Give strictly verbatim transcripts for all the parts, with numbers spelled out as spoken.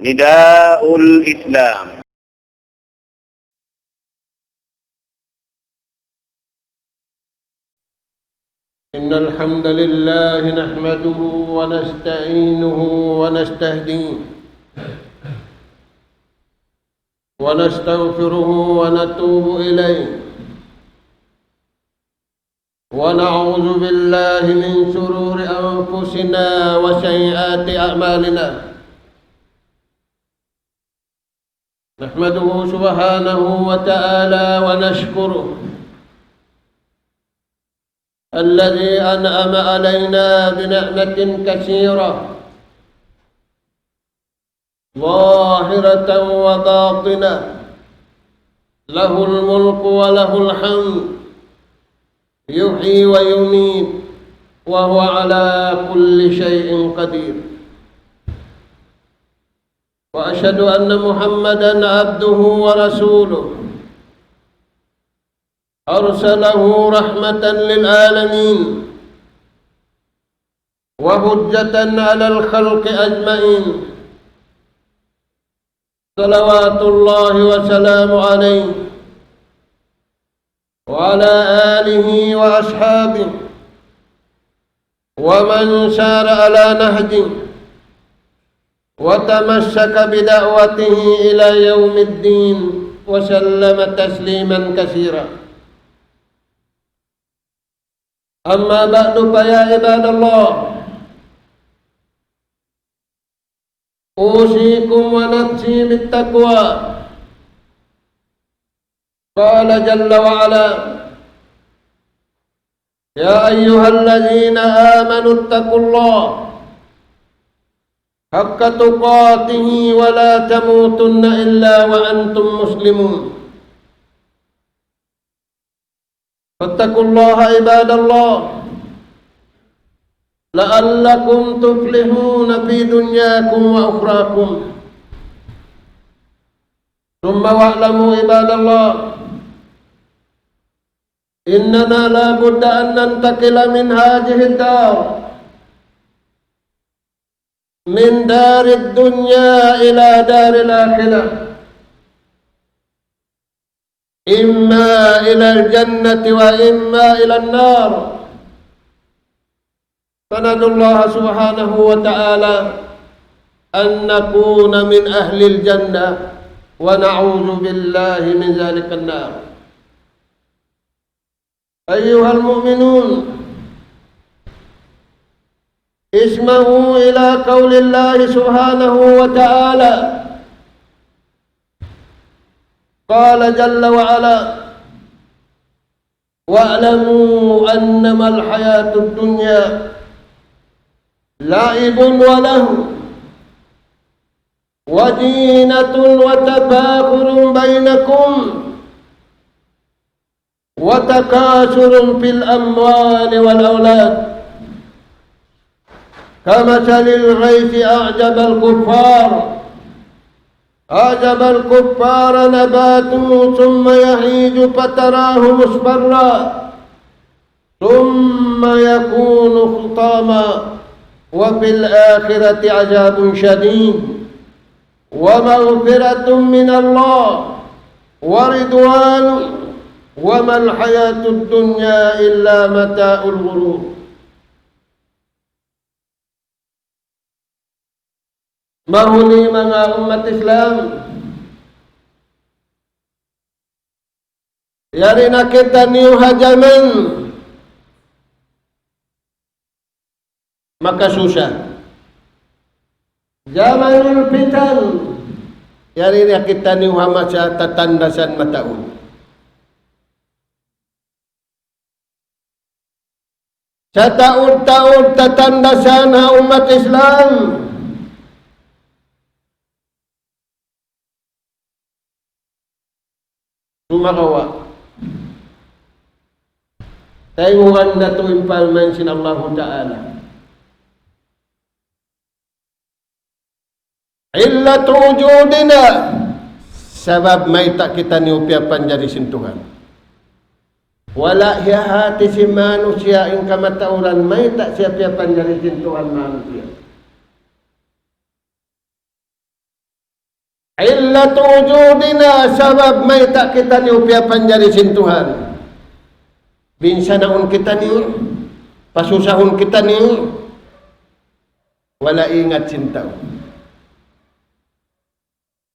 نداء الإسلام. إن الحمد لله نحمده ونستعينه ونستهديه ونستغفره ونتوب إليه، ونعوذ بالله من شرور أنفسنا وسيئات أعمالنا. نحمده سبحانه وتعالى ونشكره الذي أنعم علينا بنعمة كثيرة ظاهرة وباطنة، له الملك وله الحمد، يحيي ويميت، وهو على كل شيء قدير. وأشهد أن محمدا عبده ورسوله، أرسله رحمة للعالمين وحجة على الخلق أجمعين، صلوات الله وسلامه عليه وعلى آله وأصحابه ومن سار على نهجه وتمسك بدعوته إلى يوم الدين وسلم تسليما كثيرا. أما بعد، فيا عباد الله، أوصيكم ونفسي بالتقوى. قال جل وعلا: يا أيها الذين آمنوا اتقوا الله حق تقاته ولا تموتن إلا وأنتم مسلمون. فاتقوا الله عباد الله لعلكم تفلحون في دنياكم وأخراكم. ثم واعلموا عباد الله، إننا لا بد أن ننتقل من هذه الدار، من دار الدنيا إلى دار الآخرة، إما إلى الجنة وإما إلى النار. فندعو الله سبحانه وتعالى أن نكون من أهل الجنة، ونعوذ بالله من ذلك النار. أيها المؤمنون، اسمعوا إلى قول الله سبحانه وتعالى. قال جل وعلا: واعلموا أنما الحياة الدنيا لعب ولهو وزينة وتفاخر بينكم وتكاثر في الأموال والأولاد كمثل الغيث أعجب الكفار، أعجب الكفار نباته ثم يهيج فتراه مصفرا ثم يكون حطاما وفي الآخرة عذاب شديد ومغفرة من الله ورضوان وما الحياة الدنيا إلا متاع الغرور. Mahuli manga ummat Islam, yari na kitaniyu ha jaman makasusa. Zamanul fitan, yari na kitaniyu ha masa tatandasan mataud. Sataud-taud tatandasan ha ummat Islam. Sumagawa', tayngugan natu' in parman sin Allahu Ta'ala. علة وجودنا, sabab mayta' kitaniyu piyapanjari sin Tuhan. Wala' hiyahati sin manusiya' in kamatauran mayta' siya piyapanjari sin Tuhan manusiya'. علة وجودنا, sabab mayta' kitaniyu piyapanjari sin Tuhan. Binsanaun kitaniyu, pasusahun kitaniyu, wala' ingat sin tau.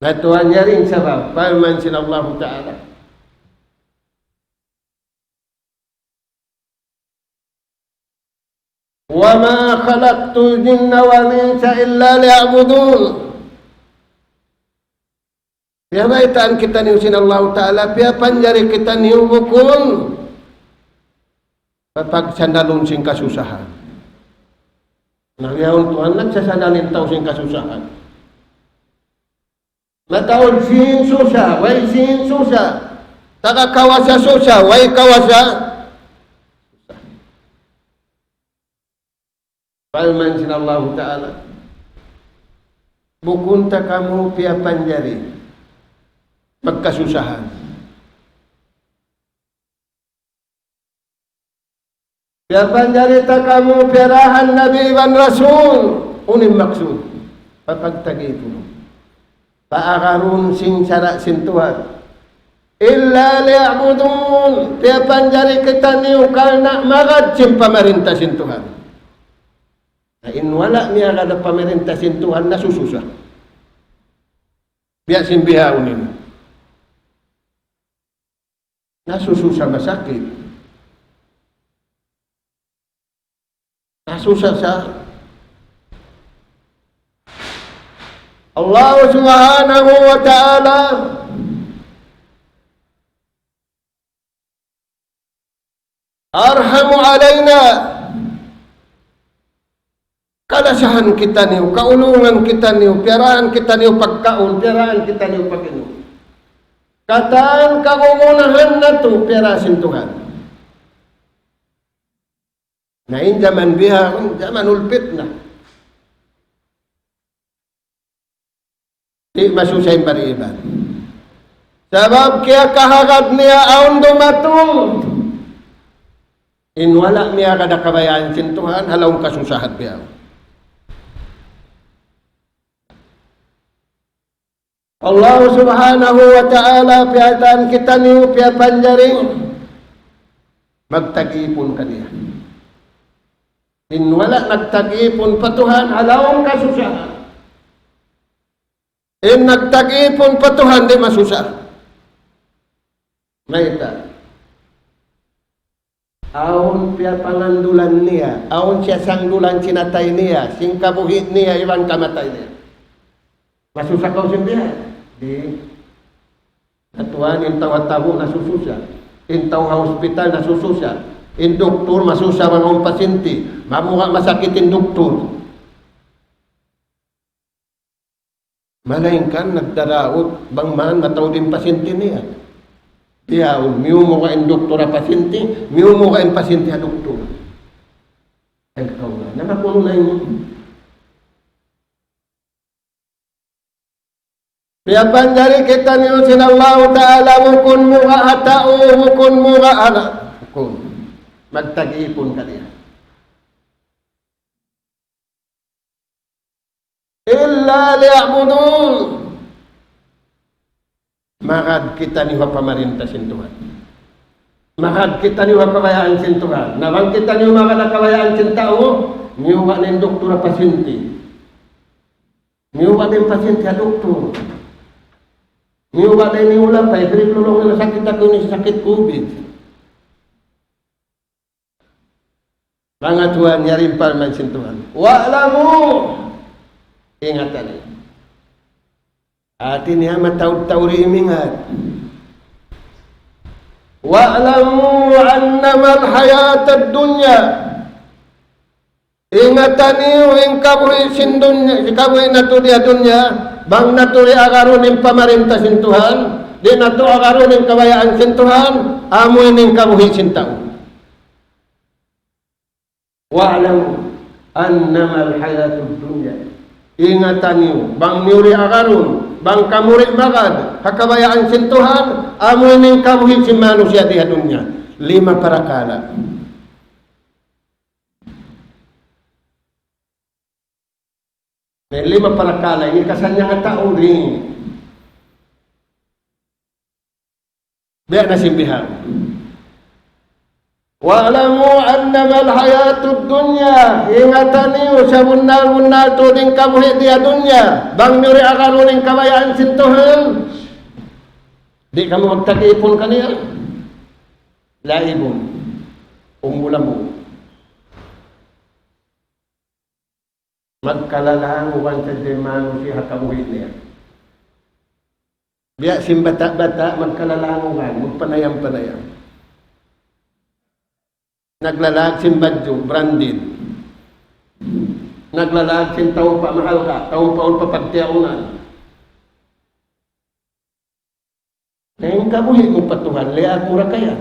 Na tuwan yari in sabab, parman sin Allahu Ta'ala. وما خلقت الجن والإنس إلا ليعبدون. Piyabaytaan kitaniyu sin Allahu Ta'ala, piyapanjari kitaniyu bukun papagsandalun sin kasusahan. Na bihaun tuwan, nagsasandal in tau sin kasusahan. Mataud sin susa, way sin susa. Taga kawasa susa, way kawasa. Parman sin Allahu Ta'ala, bukun ta kamu piyapanjari pagkasusahan. Piyapanjari ta kamu piyarahan nabi iban rasul, unu in maksud? Papagtagipun. Paagarun sin sara' sin Tuhan. إلا ليعبدون, piyapanjari kitaniyu karna' magad sin pamarinta sin Tuhan. Na in wala' miyagad ha pamarinta sin Tuhan, nasususa. Biya' sin bihaun ini. Nasususa, masakit. Nasusa sa Allah Subhanahu wa Ta'ala أرحم علينا. Kalasahan kitaniyu, kaulungan kitaniyu, piyarahan kitaniyu pagkaun, piyarahan kitaniyu pag-inum. Katan kagunahan natu' piyara sin Tuhan. Na in jaman bihaun, jamanul pitna. Di' masusa in bariban. Sabab kiyakahagad niya awn dumatung. In wala' miyagad ha kabayaan sin Tuhan, ha lawm kasusahan bihaun. Allah Subhanahu wa Ta'ala piyatan kitaniyu, piyapanjari magtagipun kaniya. In wala' nagtagipun pa Tuhan, ha lawm kasusahan. In nagtagipun pa Tuhan, di' masusa. Mayta'? Awn piyapangandulan niya, awn siya sangdulan sin atay niya, sin kabuhi' niya, iban kamatay niya. Masusa kaw sin biya'? Di'. Katuan in tau ha tabu' nasususa. In tau ha hospital nasususa. In doktor masusa bang awn pasinti. Mamuha' masakit in doktor. Malaingkan nagdaraug bang man mataud in pasinti niya. Bihaun, miyumuha' in doktor ha pasinti, miyumuha' in pasinti ha doktor. Ay, kaw na, namakunu na ini. Piyapanjari kitaniyu sin Allahu Ta'ala, bukun muha' ha tau, bukun muha' ha anak. Bukun. Magtagipun kaniya. إلا ليعبدون. Magad kitaniyu ha pamarinta sin Tuhan. Magad kitaniyu ha kabayaan sin Tuhan. Na bang kitaniyu magad ha kabayaan sin tau, miyuwa' na in doktor ha pasinti. Miyuwa' na in pasinti ha doktor. Miyuwa' na in ulapay, biri' lulung na sakit aku ini sakit covid. Manga tuwan, yari in parman sin Tuhan. واعلموا. Ingatan niyu. Hati niya mataud-taud in ingat. واعلموا أنما الحياة الدنيا. Ingatan niyu in kabuhi' sin dunya, in kabuhi' natu' di ha dunya, bang natu' di' agarun in pamarinta sin Tuhan, di' natu' agarun in kabayaan sin Tuhan, amu ini in kabuhi' sin tau. واعلموا أنما الحياة الدنيا. Ingatan niyu, bang niyu di' agarun, bang kamu di' magad ha kabayaan sin Tuhan, amu ini in kabuhi' sin manusiya' di ha dunya. Lima parakala'. Na in lima parakala' ini kasannyangan tau di'. Biya' na sin bihaun. واعلموا أنما الحياة الدنيا, ingata niyu sabunnal-bunnal tuud in kabuhi' di ha dunya. Bang niyu di' agarun in kabayaan sin Tuhan, di' kamu magtag-ipun kaniya. لعب وملهو. Magkalalangugan sadja in manusiya' ha kabuhi' niya. Biya' sin bata'-bata', magkalalangugan, magpanayam-panayam. Naglalag sin badju', branded. Naglalag sin taumpa', mahalga', taumpa' unu pa pagtiyaunan. Na in kabuhi' mu pa Tuhan, liyaak mu ra kayan.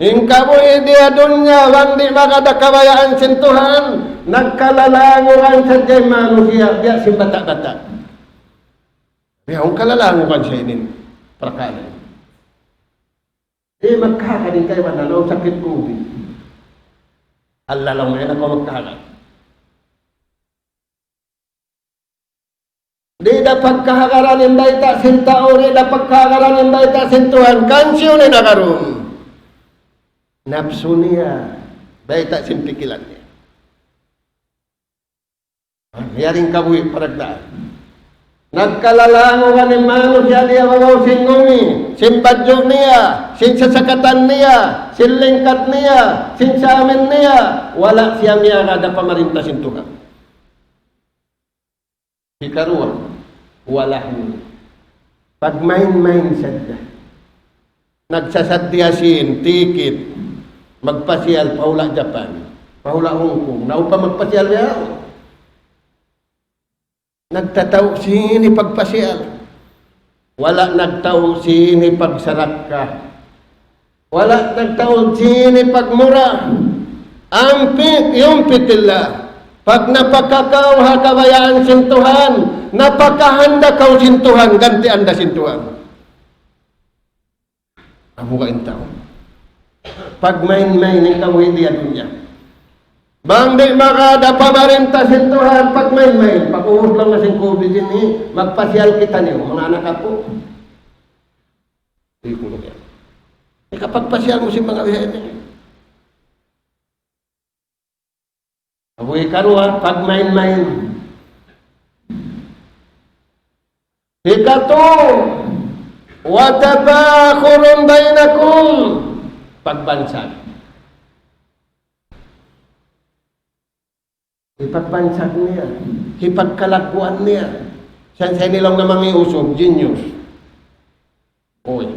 In kabuhi' di ha dunya, bang di' magad ha kabayaan sin Tuhan, nagkalalangugan sadja in manusiya', biya' sin bata'-bata'. Biya' awn kalalangugan siya ini, prakala. Di' magkahagad in kaibanan, laung sakit kubi. Allah, laung, ayaw na kaw magkahagad. Di' da pagkahagaran in bayta' sin tau, di' da pagkahagaran in bayta' sin Tuhan. Kansiyu in agarun? Napsu niya, bayta' sin pikilan niya. Yari in kabuhi' panagnaan. Nagkalalangugan in manusiya' di ha babaw sin ngumi, sin badju' niya, sin sasakatan niya, sin lingkat niya, sin samin niya, wala' siya miyagad ha pamarinta sin Tuhan. Hikaruwa, ولهو. Pagmain-main sadja. Nagsasaddiya sin ticket, magpasiyal pa hula' Japan, pa hula' Hong Kong, naupang magpasiyal biya' yaun. Nagtatau' sin hipagpasiyal. Wala' nagtau' sin hipagsarakka. Wala' nagtau' sin hipagmura. أنفق ينفق الله. Pag napaka kaw ha kabayaan sin Tuhan, napakahanda kaw sin Tuhan, gantian da sin Tuhan. Amu ka in tau. Pagmain-main in kabuhi' di ha dunya. Bang di' magad ha pamarinta sin Tuhan, pagmain-main. Pag-ubus laung na sin covid ini, magpasiyal kitaniyu, manga anak apu'. Di' ku na yan. Ikapagpasiyal mu sin manga biya' ini. Amu hikaruwa, pagmain-main. Hikatu, وتفاخر بينكم, pagbansag. Hipagbansag niya, hipagkalagguan niya. Sa' ini laung na manga usug, genius. Uy.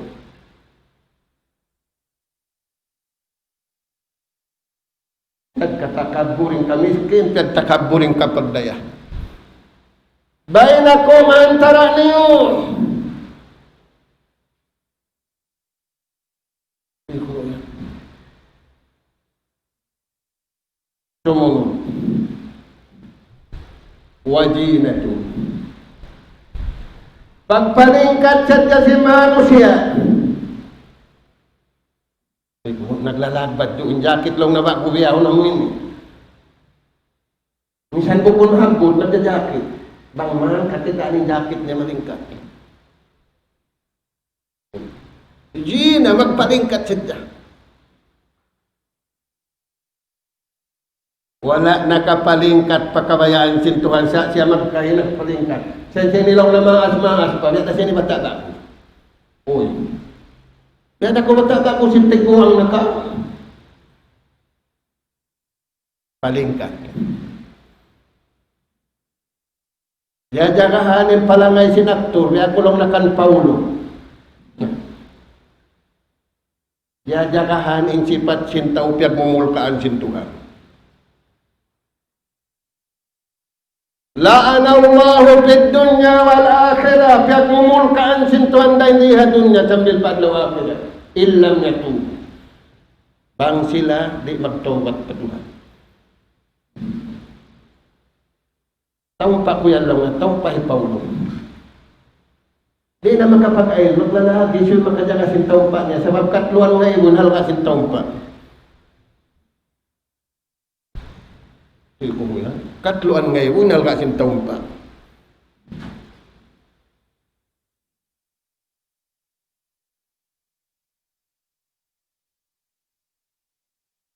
Piyagkatakabbur in kamiskin, piyagtakabbur in kapagdaya. بينكم, antara' niyu. Sumungun. وزينة. Pagpalingkat sadja sin manusiya'. Ay, naglalagbat duun jacket laung na ba' ku biya' awn amu ini. Minsan bukun haggut, nagja-jacket. Bang man kakitaan in jacket niya malingkat. Di' na magpalingkat sadja. Wala' nakapalingkat pa kabayaan sin Tuhan sa' siya magkahi nagpalingkat. Sa' siya nilaw na maas-maas pa, biya' ta siya ni bata' ba? Uy. Biya' ta ku bata' ba ku sin tiguang na ka? Palingkat. Jajagahan in palangay sin aktur, biya' ku laung na kan Paulo. Jajagahan in sipat sin tau piyagmumulkaan sin Tuhan. لعنه الله في الدنيا والآخرة, piyagmumulkaan sin Tuhan dayn di ha dunya sambil pa adlaw akhirat. إن لم يتوبوا. Bang sila di' magtawbat pa Tuhan. Tawbat ku yan laung, tawbat hi Paulo. Di' na makapag-ail, maglalagi siya makajaga sin tawbat niya, sabab katluan ngaibu in halga' sin tawbat. Di' ku yan. Katluan ngaibu in halga' sin tawbat.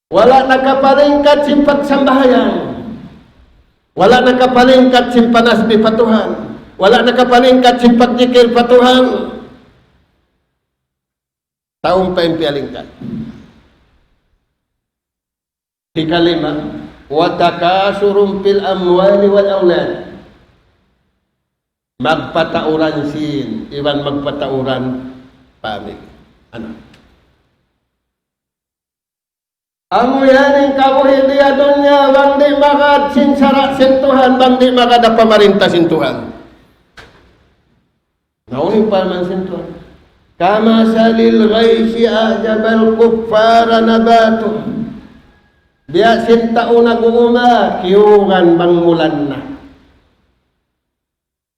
Wala' nakapalingkat sin pagsambahayang. Wala' nakapalingkat sin panasbih pa Tuhan. Wala' nakapalingkat sin pagjikil pa Tuhan. Tau pa in piyalingkat. Hikalima, وتكاثر في الأموال والأولاد. Magpatauran sin, iban magpatauran pamilya. Anak. Amu yan in kabuhi' di ha dunya, bang di' magad sin sara' sin Tuhan, bang di' magad ha pamarinta sin Tuhan. Na unu in parman sin Tuhan? كمثل الغيث أعجب الكفار نباته. Biya' sin tau nag-uuma, kiyugan bang mulan na.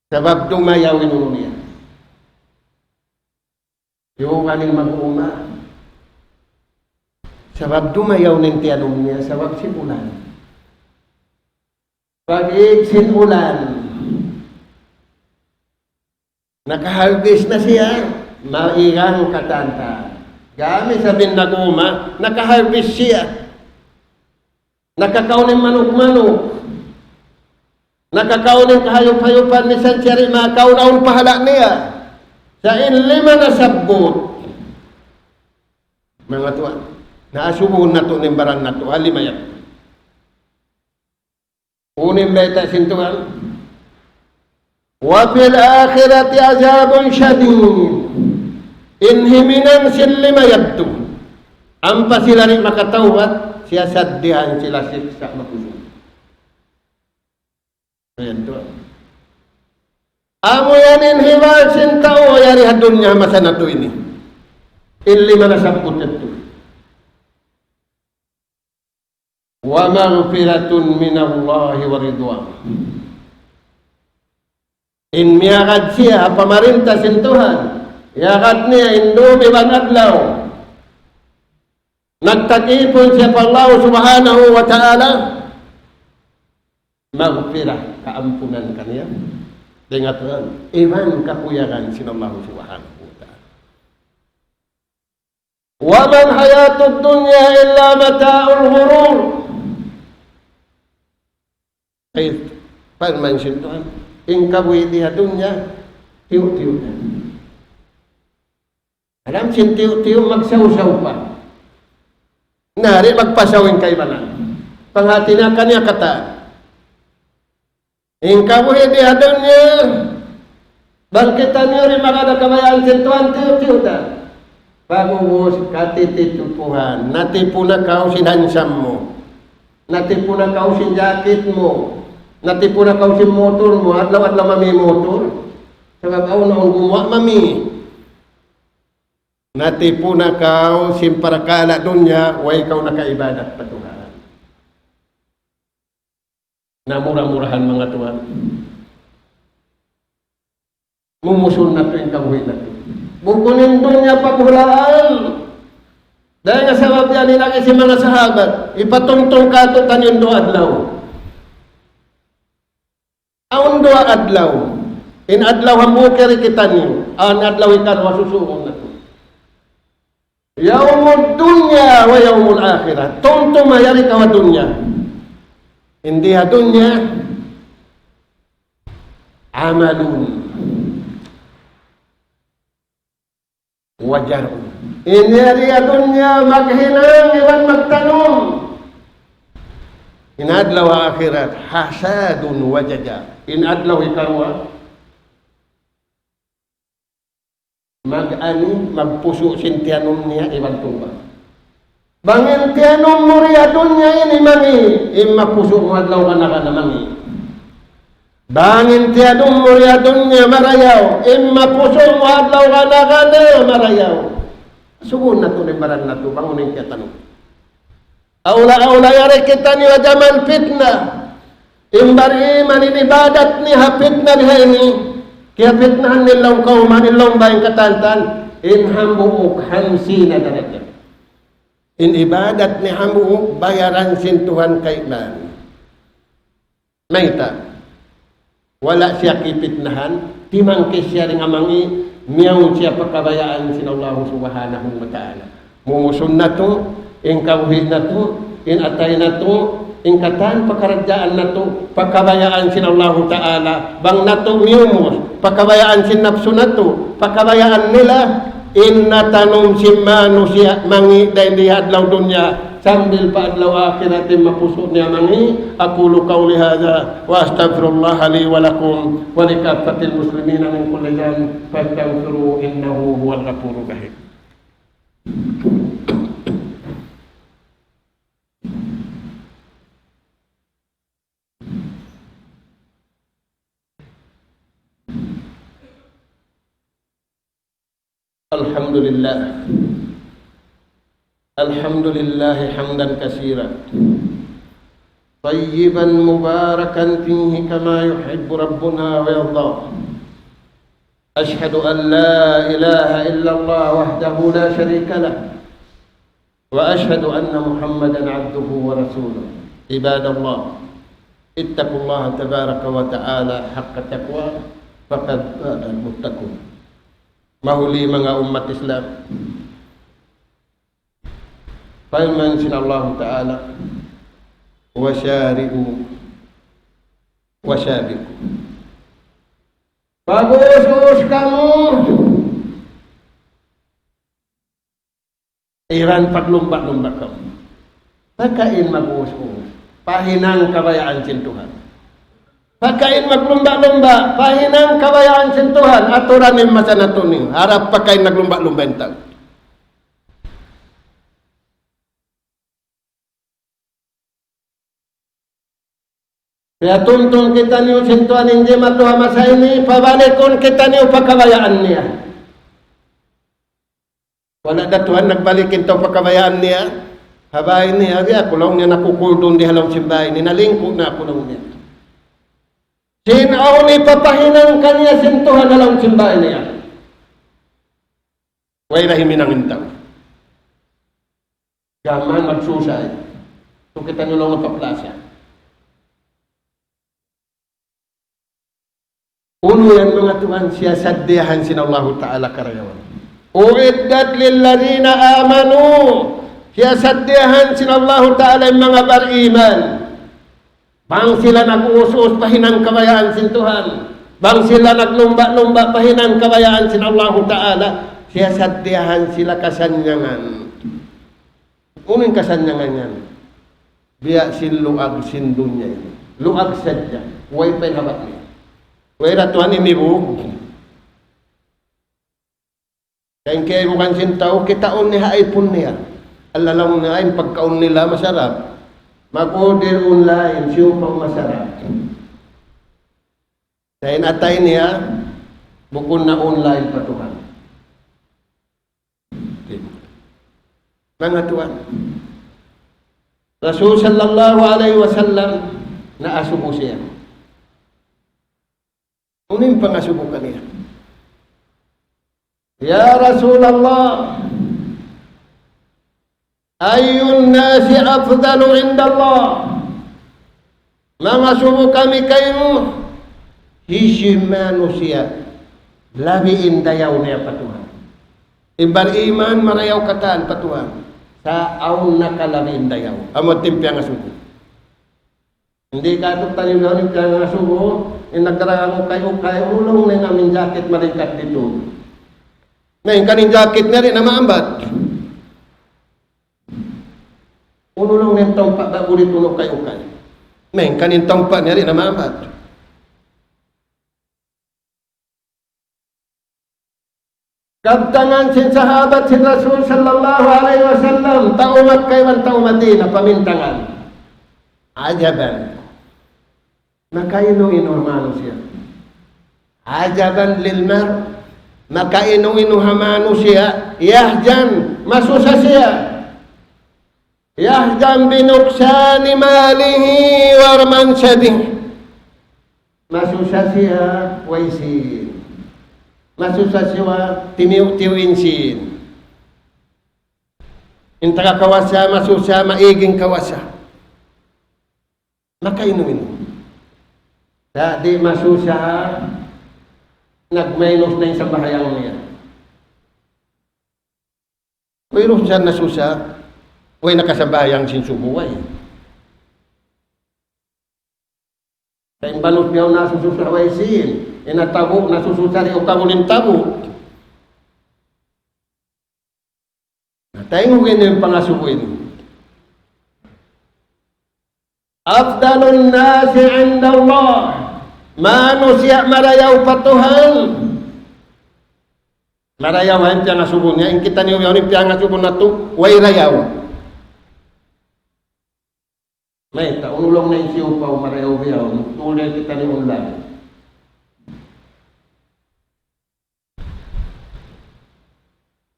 Sabab dumayaw in unu niya. Kiyugan in mag-uuma. Sabab dumayaw in tiyanum niya, sabab sin ulan. Pag-ig sin ulan, naka-harvest na siya, maigang katan-katan. Gam isab in nag-uuma, naka-harvest siya. Nakakaun in manuk-manuk. Nakakaun in kahayup-hayupan, misan siya di' makakaun, awn pahala' niya. Sa' in lima nasabbut, manga tuwan, naasubuhun natu' in baran natu', ha lima yan. Unu in bayta' sin Tuhan? وفي الآخرة عذاب شديد. In himinang sin lima yadtu, ampa sila di' makatawbat, siyasadihan sila siksa' makusug. Ayan tuwan. Amu yan in hiwal sin tau yari ha dunya masa natu' ini. In lima nasabbut yadtu. ومغفرة من الله ورضوان. In miyagad siya ha pamarinta sin Tuhan, iyagad niya in dum iban adlaw, nagtag-ipun siya pa Allah Subhanahu wa Ta'ala, maghfirah, kaampunan kaniya dayn ha Tuhan, iban kakuyagan sin Allah Subhanahu wa Ta'ala. وما الحياة الدنيا إلا متاع الغرور. Ay, parman sin Tuhan, in kabuhi' di ha dunya, tiyu'-tiyu' na. Alam sin tiyu'-tiyu', magsaw-saw pa. Na, di' magpasaw in kaibanan. Panghati niya kaniya katan. In kabuhi' di ha dunya, bang kitaniyu di' magad ha kabayaan sin Tuhan, tiyu'-tiyu' da. Pag'ubus, katitipuhan, natipun na kaw sin hansam mu. Natipun na kaw sin jacket mu. Natipun na kaw sin motor mu. Adlaw-adlaw mami motor. Sabab awn na awn gumuwa' mami. Natipun na kaw sin parakala' dunya, way kaw nakaibadat pa Tuhan. Na mura-murahan manga tuwan, mumusun natu' in kabuhi' natu'. Bukun in dunya paghulaan. Dayn ha sabab yan in agi sin manga sahabat, ipatumtum kātu'niyu in duwa adlaw. Awn duwa adlaw. In adlaw hambuuk yari kitaniyu. In adlaw hikaruwa susungun natu'. يوم الدنيا ويوم الآخرة. Tumtuma yari kaw ha dunya. In di ha dunya, عمل وزرع. In yari ha dunya maghinang iban magtanum. In adlaw akhirat, حصاد وزرع. In adlaw hikaruwa, mag-ani, magpusu' sin tiyanum niya iban tuba. Bang in tiyanum mu di ha dunya ini mangi', in mapusu' mu adlaw kana-kana mangi'. Bang in tiyanum mu di ha dunya marayaw, in mapusu' mu adlaw kana-kana marayaw. Sugun natu' in baran natu', bang unu in tiyatanum. Awla-awla yari kitaniyu ha jaman pitna. In bariman in ibadat niya ha pitna bihaini, kiyapitnahan niya in laung kawman, in laung bāy, in katan-katan, in hambuuk خمسين درجة. In ibadat niya hambuuk, bayaran sin Tuhan kayman. Mayta'? Wala' siya kipitnahan, timangkis siya dayn ha mangi', miyawn siya pa kabayaan sin Allah Subhanahu wa Ta'ala. Mumusun natu', In kawhi natu', in atay natu', in katan pakaradjaan natu', pakabayaan sin Allahu Ta'ala, bang natu' miyumus, pakabayaan sin napsu natu', pakabayaan nila, in natanum sin manusiya' mangi' dayn di ha adlaw dunya, sambil pa adlaw akhirat in mapusu' niya mangi'. أقول قولي هذا وأستغفر الله لي ولكم ولكافة المسلمين من كل ذنب فاستغفروه إنه هو الغفور الرحيم. الحمد لله. الحمد لله حمدا كثيرا طيبا مباركا فيه كما يحب ربنا ويرضى. أشهد أن لا إله إلا الله وحده لا شريك له، وأشهد أن محمدا عبده ورسوله. عباد الله، اتقوا الله تبارك وتعالى حق تقواه، فقد فاز المتقون. Mahuli manga ummat Islam, parman sin Allahu Ta'ala, وسارعوا وسابقوا. Pag-uus-uus kamu. Iban paglumba'-lumba' kamu. Pakain mag-uus-uus, pahinang kabayaan sin Tuhan. Pakain maglumba'-lumba', pahinang kabayaan sin Tuhan. Aturan in masa natu' ini. Harap pakain maglumba'-lumba' in tau. Kaya tuntun kitaniyu sin Tuhan in jimatu ha masa ini, pabalikun kitaniyu pa kabayaan niya. Wala' da Tuhan nagbalik in tau pa kabayaan niya. Ha bāy niya, biya' aku laung niya nakukuldun di ha lawm sin bāy niya, nalingku' na aku laung niya. Sin awn hipapahinang kaniya sin Tuhan ha lawm sin bāy niya. Way da himinang in tau. Gām magsusay. Tu' kitaniyu laung pa plasa. Unu yan manga tuwan, siyasaddiyahan sin Allahu Ta'ala karayawan. أعدت للذين آمنوا. Siyasaddiyahan sin Allahu Ta'ala in manga bariman. Bang sila nag-uus-uus pahinang kabayaan sin Tuhan. Bang sila naglumba'-lumba' pahinang kabayaan sin Allahu Ta'ala, siyasaddiyahan sila kasannyangan. Unu in kasannyangan yan? Biya' sin luag sin dunya ini. Luag sadja. Way pa in habat niya. Way da tuwan imibu. Dayn kaibugan sin tau, kitaun niya ha ipun niya. Alalaung niya in pagkaun nila masarap. Mag-order online, siyu pa masarap. Dayn atay niya, bukun na online pa Tuhan. Manga tuwan. Rasul sallallahu alayhi wasallam naasubu siya. Unu in pangasubu kaniya? يا رسول الله، أي الناس أفضل عند الله؟ Mangasubu kami kaymu, hisiyu in manusiya' labi in dayaw niya pa Tuhan. In bariman marayaw katan pa Tuhan. Sa' awn nakalabi in dayaw. Amu in piyangasubu. Di' katu'taniyu in piyangasubu, in nagdara ukay-ukay, unu laung niya in amu in jacket malingkat didtu. Na, in kaniya in jacket niya di' na maambat. Unu laung niya in tumpa' da uli tunu' ukay-ukay. Na, in kaniya in tumpa' niya di' na maambat. Kabtangan sin sahabat sin Rasul sallallahu alayhi wasallam, tau Makkah iban tau Madinah, pamintangan. عجبا. Makainu-inu ha manusiya'. عجبا للمرء. Makainu-inu ha manusiya'. يهجن. Masusa siya. يهجن بنقصان ماله ومنصبه. Masusa siya way sīn. Masusa siya timiyu'-tiyu' in sīn. In taga kawasa, masusa, maig in kawasa. Makainu-inu. Sa' di' masusa, nagmaynus na in sambahayang niya. Wayruun siya nasusa. Way nakasambahayang sin subu, way. Sa' in banus bihaun nasusu sa' way sīn. In tabu' nasusu sa' di' ukabul in tabu'. Na, tayngukin in pangasubu ini. أفضل الناس عند الله. Manusiya' marayaw pa Tuhan. Marayaw in piyangasubu niya, in kitaniyu yaun in piyangasubu natu', way rayaw. Mayta', unu laung na in siyupaw marayaw bihaun, tungud kitaniyu laung.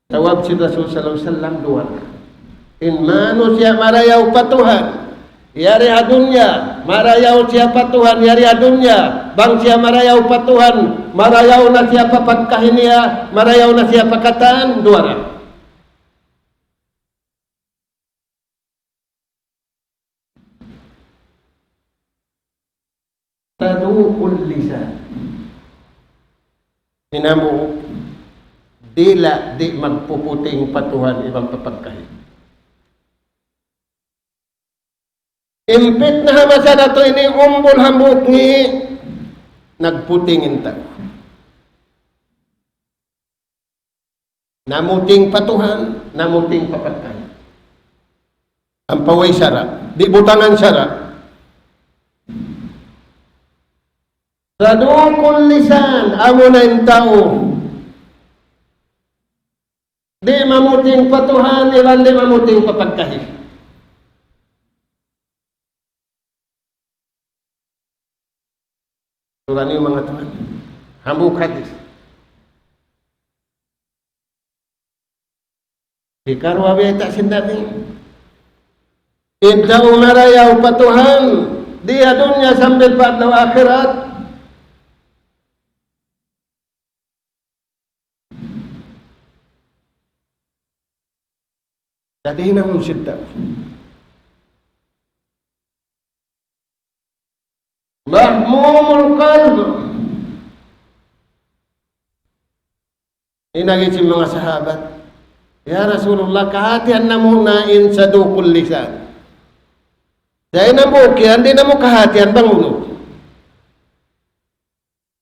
Jawab sin Rasul sallallahu alayhi wasallam, duwa. In manusiya' marayaw pa Tuhan, yari ha dunya, marayaw siya pa Tuhan, yari ha dunya, bang siya marayaw pa Tuhan, marayaw na siya pa pagkahi niya, marayaw na siya pa katan, duwa ra. صدوق اللسان. In hambuuk, dila' di' magpuputing pa Tuhan iban pa pagkahi. In pitna ha masa natu' ini umbul hambuuk ngi' nagputing in tau. Namuting pa Tuhan, namuting pa pagkahi. Ampa way sara', di' butangan sara'. صدوق اللسان, amuna in tau di' mamuting pa Tuhan, iban di' mamuting pa pagkahi. Sura niyu manga tuwan. Hambuuk hadis. Hikaruwa bayta' sin Nabi. In tau marayaw pa Tuhan, di ha dunya sambil pa adlaw akhirat. Jadi hinangun sin tau. مهموم القلب. In agi sin manga sahabat, "Ya Rasulullah, kahatihan namu' na in صدوق اللسان. Sa' in hambuuk yan, di' namu' kahatihan bang unu."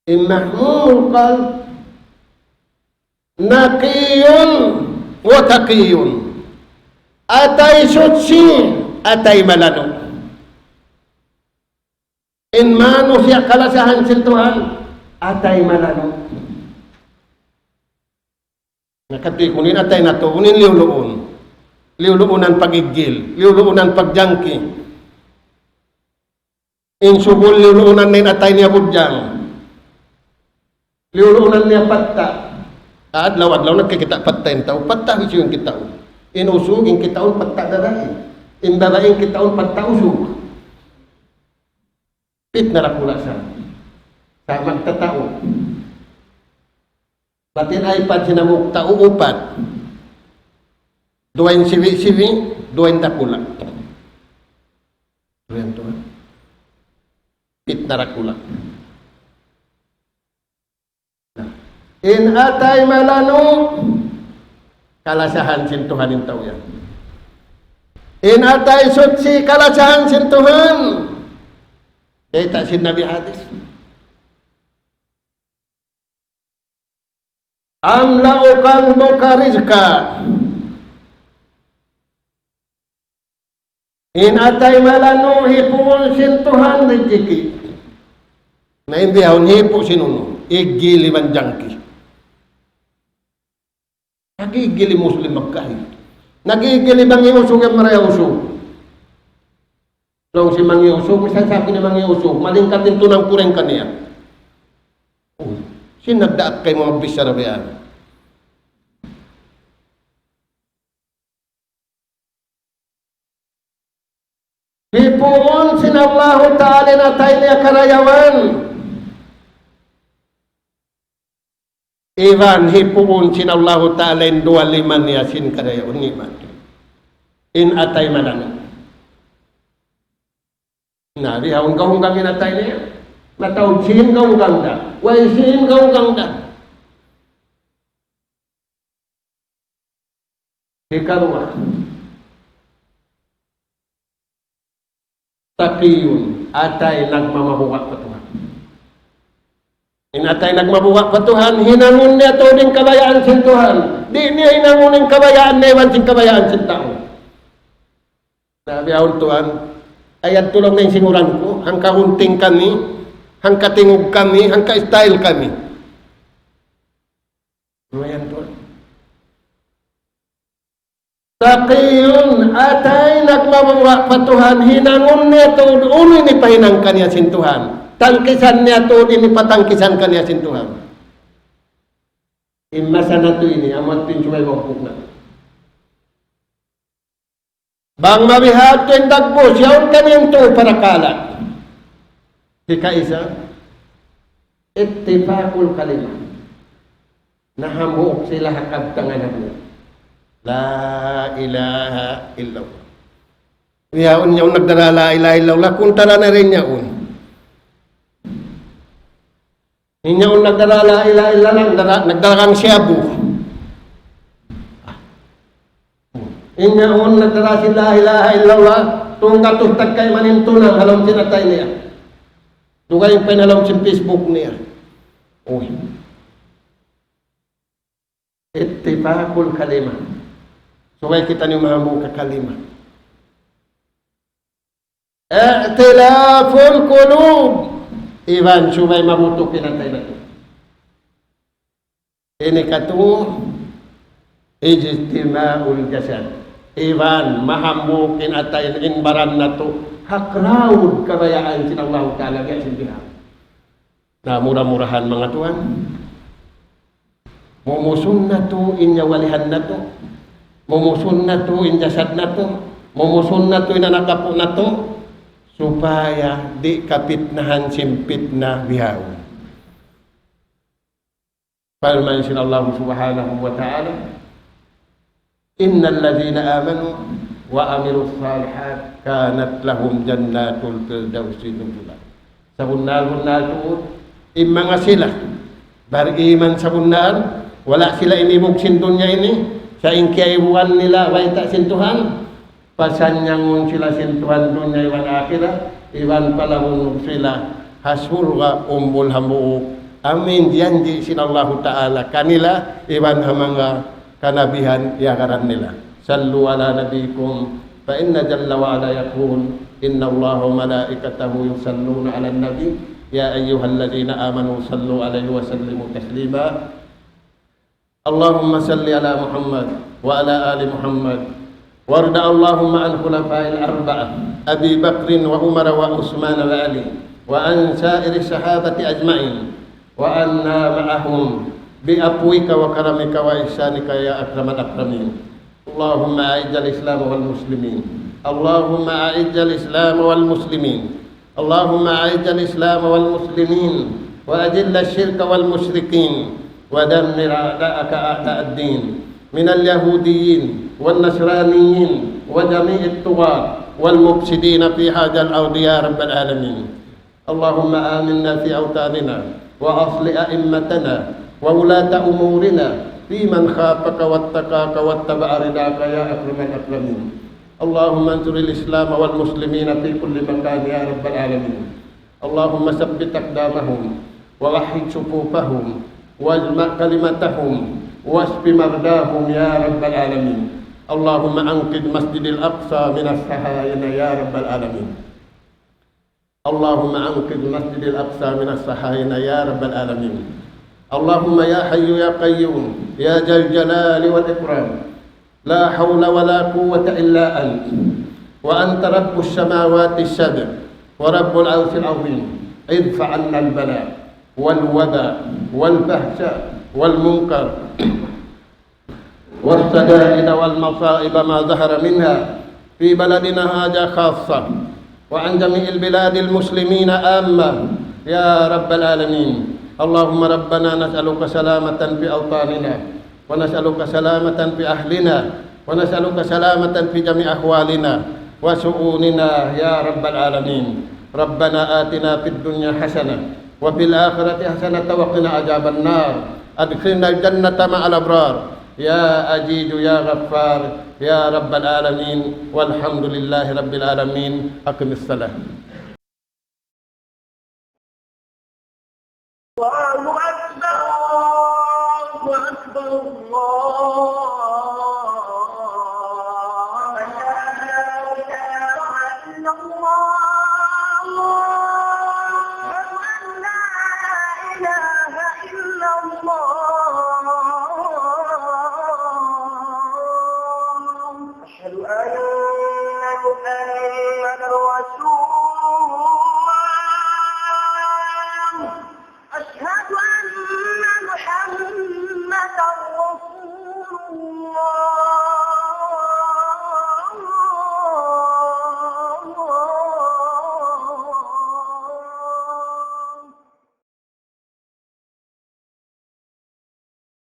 In مهموم القلب نقي وتقي. Atay suchi, atay malanu'. In manusiya' kalasahan sin Tuhan, atay malanu'. Na kati' kunu' in atay natu', unu in liyuluun. Liyuluunan pag-iggil, liyuluunan pagjangki. In subul liyuluunan niya in atay niya budjang. Liyuluunan niya patta'. Adlaw-adlaw nagkikita' patta' in tau. Patta' hisiyu in kitaun? In usug in kitaun patta' babai. In babai in kitaun patta' usug. Pitna dakula' sa. Sa' magtatau. Bat in iPad sin hambuuk tau upat. Duwa in siwi'-siwi', duwa in dakula'. Duwa in tuwan. Pitna dakula'. Na, in atay malanu', kalasahan sin Tuhan in tau yan. In atay suchi, kalasahan sin Tuhan. Bayta' sin Nabi hadis. أملأ قلبك رزقا. In atay malanu' hipuun sin Tuhan rijiki'. Na in bihaun hipu' sin unu, iggil iban jangki. Nag-iiggil in Muslim magkahi. Nag-iiggil in mangi' usug iban marayaw usug. Laung sin mangi' usug, misan sa'bu in mangi' usug, malingkat in tunang puring kaniya. Oh, sin nagdaak kaymu magbichara biya' yan. Hipuun sin Allahu Ta'ala in atay niya karayawan. Iban hipuun sin Allahu Ta'ala in duwa lima niya sin karayawan ni'mat. In atay malanu'. Na, bihaun gahunggang in atay niya. Mataud sin gahunggang da. Way sin gahunggang da. Hikaruwa, Taqiyun, atay nagmamabuga' pa Tuhan. In atay nagmabuga' pa Tuhan, hinangun niya tuud in kabayaan sin Tuhan. Di' niya hinangun in kabayaan niya iban sin kabayaan sin tau. Na bihaun Tuhan, ayad tulung na in singuran ku, hangka hunting kami, hangka tingug kami, hangka style kami. Lumayan Tuhan. Taqiyun, atay nagmabuga' pa Tuhan, hinangun niya tuud unu in hipahinang kaniya sin Tuhan. Tangkisan niya tuud in hipatangkisan kaniya sin Tuhan. In masa natu' ini, amu yadtu in subay maupuk na. Bang mabihadtu in dagbus, yaun kaniya in tū parakala'. Hikaisa, ittifaqul kalimah. Nahambuuk sila ha kabtangan hambuuk. La ilaha illallah. Yaun, yaun nagdara la ilaha illallah, kuntara na rin yaun. In yaun nagdara la ilaha illallah, nagdara, nagdara kang shabu. In yaun nagdara sin la ilaha illallah, tungga' tuud tagkay manintunan ha lawm sin atay niya. Dugaing pa in ha lawm sin Facebook niya. Uy. Ittifaqul kalimah. Subay kitaniyu mahambuuk ha kalimah. I'tilaful qulub. Iban subay mabutuk in atay natu'. Ini katu', ijtima'ul jasad. Iban mahambuuk in atay, in baran natu'. Ha crowd kabayaan sin Allahu Ta'ala, biya' sin bihan. Na mura-murahan, manga tuwan. Mumusun natu' in nyawalihan natu'. Mumusun natu' in jasad natu'. Mumusun natu' in anak apu' natu'. Supaya di' kapitnahan sin pitna bihaun. Parman sin Allah Subhanahu wa Ta'ala, إن الذين آمنوا وعملوا الصالحات كانت لهم جنات الفردوس نزلا. Sabunnal-bunnal tuud, in manga sila bariman sabunnal, wala' sila inibug sin dunya ini, sa' in kiyaibugan nila bayta' sin Tuhan, pasanyangun sila sin Tuhan dunya iban akhirat, iban palabun sila ha surga' umbul hambuuk. Amu in janji' sin Allahu Ta'ala kanila, iban ha manga kanabihan iyagaran nila. صلوا على نبيكم، فإن جل وعلا يقول: إن الله وملائكته يصلون على النبي، يا أيها الذين آمنوا صلوا عليه وسلموا تسليما. اللهم صل على محمد وعلى آل محمد، وارض اللهم عن خلفاء الأربعة أبي بكر وعمر وعثمان وعلي، وعن سائر الصحابة أجمعين، وعنا معهم بعفوك وكرمك وإحسانك يا أكرم الأكرمين. اللهم أعز الإسلام والمسلمين. اللهم أعز الإسلام والمسلمين. اللهم أعز الإسلام والمسلمين، وأذل الشرك والمشركين، ودمر أعداءك أعداء الدين، من اليهوديين والنصرانيين وجميع الطغاة والمفسدين في هذه الأرض يا رب العالمين. اللهم آمنا في أوطاننا، وأصلح أئمتنا وولاة أمورنا، في من خافك واتقاك واتبع رضاك يا أكرم الأكرمين. اللهم انصر الإسلام والمسلمين في كل مكان يا رب العالمين. اللهم ثبت أقدامهم، ووحد صفوفهم، واجمع كلمتهم، واشف مرضاهم يا رب العالمين. اللهم أنقذ مسجد الأقصى من الصهاينة يا رب العالمين. اللهم أنقذ مسجد الأقصى من الصهاينة يا رب العالمين. اللهم يا حي يا قيوم يا ذا الجلال والإكرام، لا حول ولا قوة إلا أنت، وأنت رب السماوات السبع ورب العرش العظيم، ادفع عنا البلاء والوباء والفحشاء والمنكر والشدائد والمصائب ما ظهر منها في بلدنا هذا خاصة، وعن جميع البلاد المسلمين عامة يا رب العالمين. اللهم ربنا نسألك سلامة في أوطاننا، ونسألك سلامة في أهلنا، ونسألك سلامة في جميع أحوالنا وشؤوننا يا رب العالمين. ربنا آتنا في الدنيا حسنة وفي الآخرة حسنة وقنا عذاب النار. أدخلنا الجنة مع الأبرار. يا عزيز يا غفار يا رب العالمين. والحمد لله رب العالمين. أقم الصلاة. الله أكبر، الله أكبر، الله